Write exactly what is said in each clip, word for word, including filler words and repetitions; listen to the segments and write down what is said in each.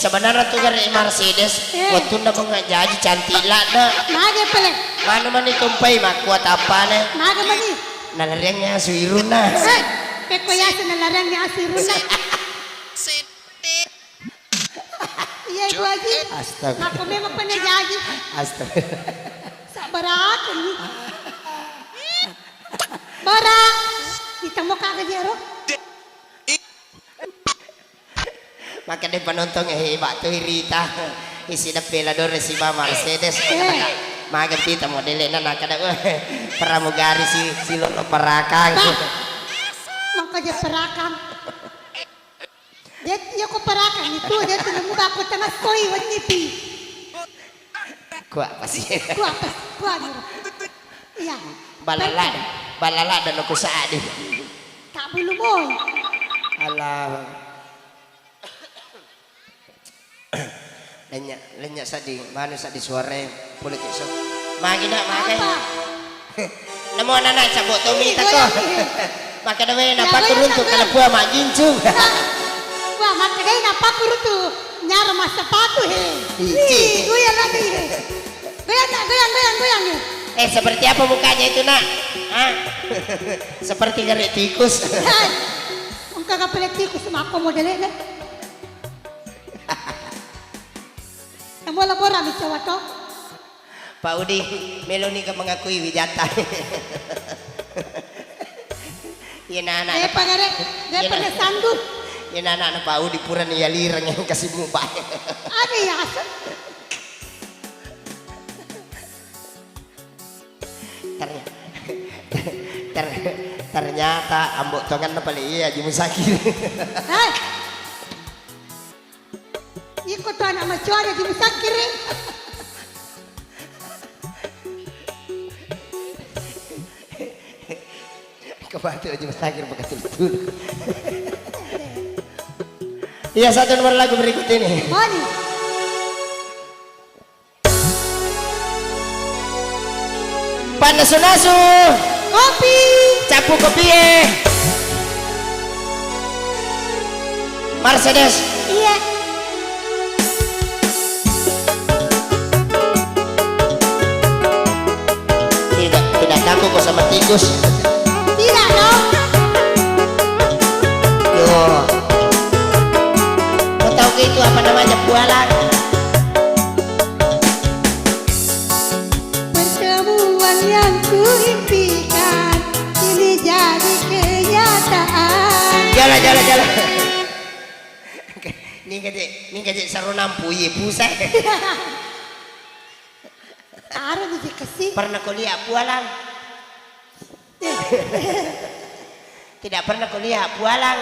Sebenarna tu gare Mercedes, eh, wettunna bengnga jaji cantik ladde. Mage pale. Manu mani tumpai makkua tappane. Mage mani. Nalariang asu irunna. Eh, pekko yase nalariang asu irunna. Iya, Ibu Haji. Astaga. Aku memang pernah jaji. Astaga. Sabar aku nih. Bara, ditemu kagak jero? Maka deh penonton, eh, hebat tuh Rita. Isi depe la dore si ba Mercedes. Eh. Maga kita modelnya, nah, kada, eh, pramugari si, si lolo perakang. Bah, mangka je perakang. Dia, dia ko perakang itu, dia tuh nemu aku tengah soi wenni pi. Ku apa sih? Ku apa sih? Ku apa? Iya. Balala, balala dan aku sadi. Tak bulu boy. Alah. Lenya, lenya sadi, mana sadi suara? Boleh kisah. Magi nak, magi. Apa? Namo anak-anak cabut tu mita ko. Goyang, eh. Maka dewe napa kuruntu kalau buah mak gincung. Wah, maka dewe napa kuruntu nyar masa paku he. Ih, goyang lagi he. Goyang nak, goyang, goyang, goyang he. Eh, seperti apa mukanya itu, Nak? Hah? Seperti gare tikus. Hai. Engka kapale tikus mako modele ne. Namo labora mi cawa to. Pak Udi, meloni ke mengakui wijata. Iya nana. Dia pagare, dia pernah sanggup. Iya nana, Pak Udi pura nih ya lireng yang kasih mubah. Ada ya asal. Ternyata, ter-, ternyata ambok tongan na paling iya Haji Musakir. Hai. Iko tu anak macoa ada di musakir. Kebatu aja musakir pakai tutur. Iya, satu nomor lagu berikut ini. Moni. Pannasu-nasu. Kopi. Cappu kopie. Mercedes. Iya. Tidak, tidak takut kau sama tikus. Tidak dong. Yo. Kau tahu ke itu apa namanya? Bualang. Pertemuan yang kuimpikan kini jadi kenyataan. Jala, jala, jala. Ni gaje, ni gaje sarunampu, iye, pusat. Aro ni kasi. Pernah kuliah pualang? Tidak pernah kulihat pualang.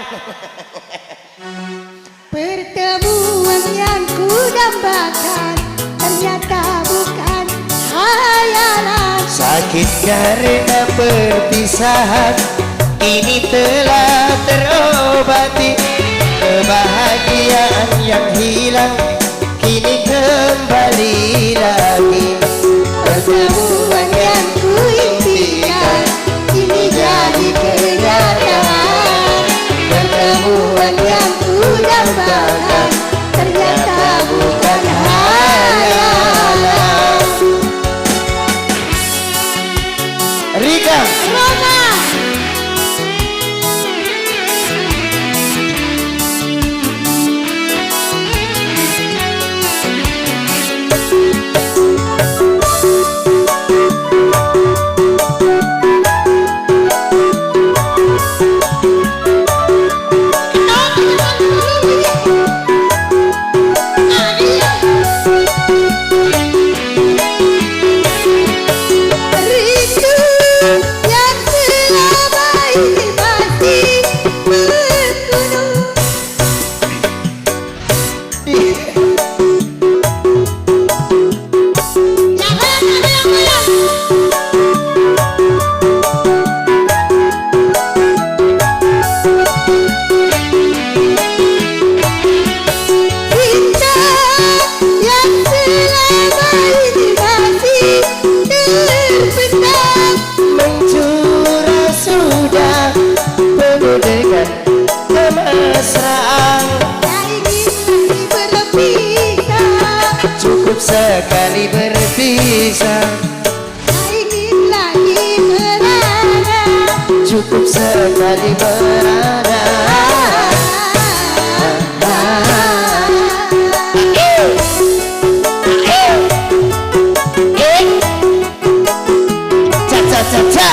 Pertemuan yang kudambakan ternyata bukan hayalan. Sakit karena perpisahan kini telah terobati. Kebahagiaan yang hilang kini kembali lagi. Pertemuan yang kuimpikan kini jadi kenyataan. Pertemuan yang kudambakan ternyata bukan hayalan. Rika. Roma. Sekali berpisah, tak ingin lagi merana. Cukup sekali merana. Cha, cha, cha, cha.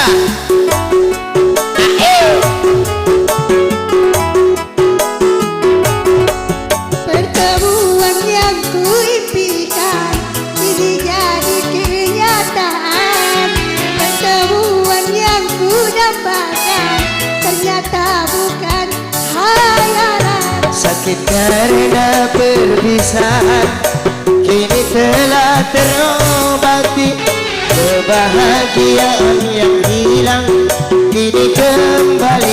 Pertemuan yang kuimpikan kini jadi kenyataan. Pertemuan yang kudambakan ternyata bukan hayalan. Sakit karena perpisahan kini telah terobati. Kebahagiaan yang hilang kini kembali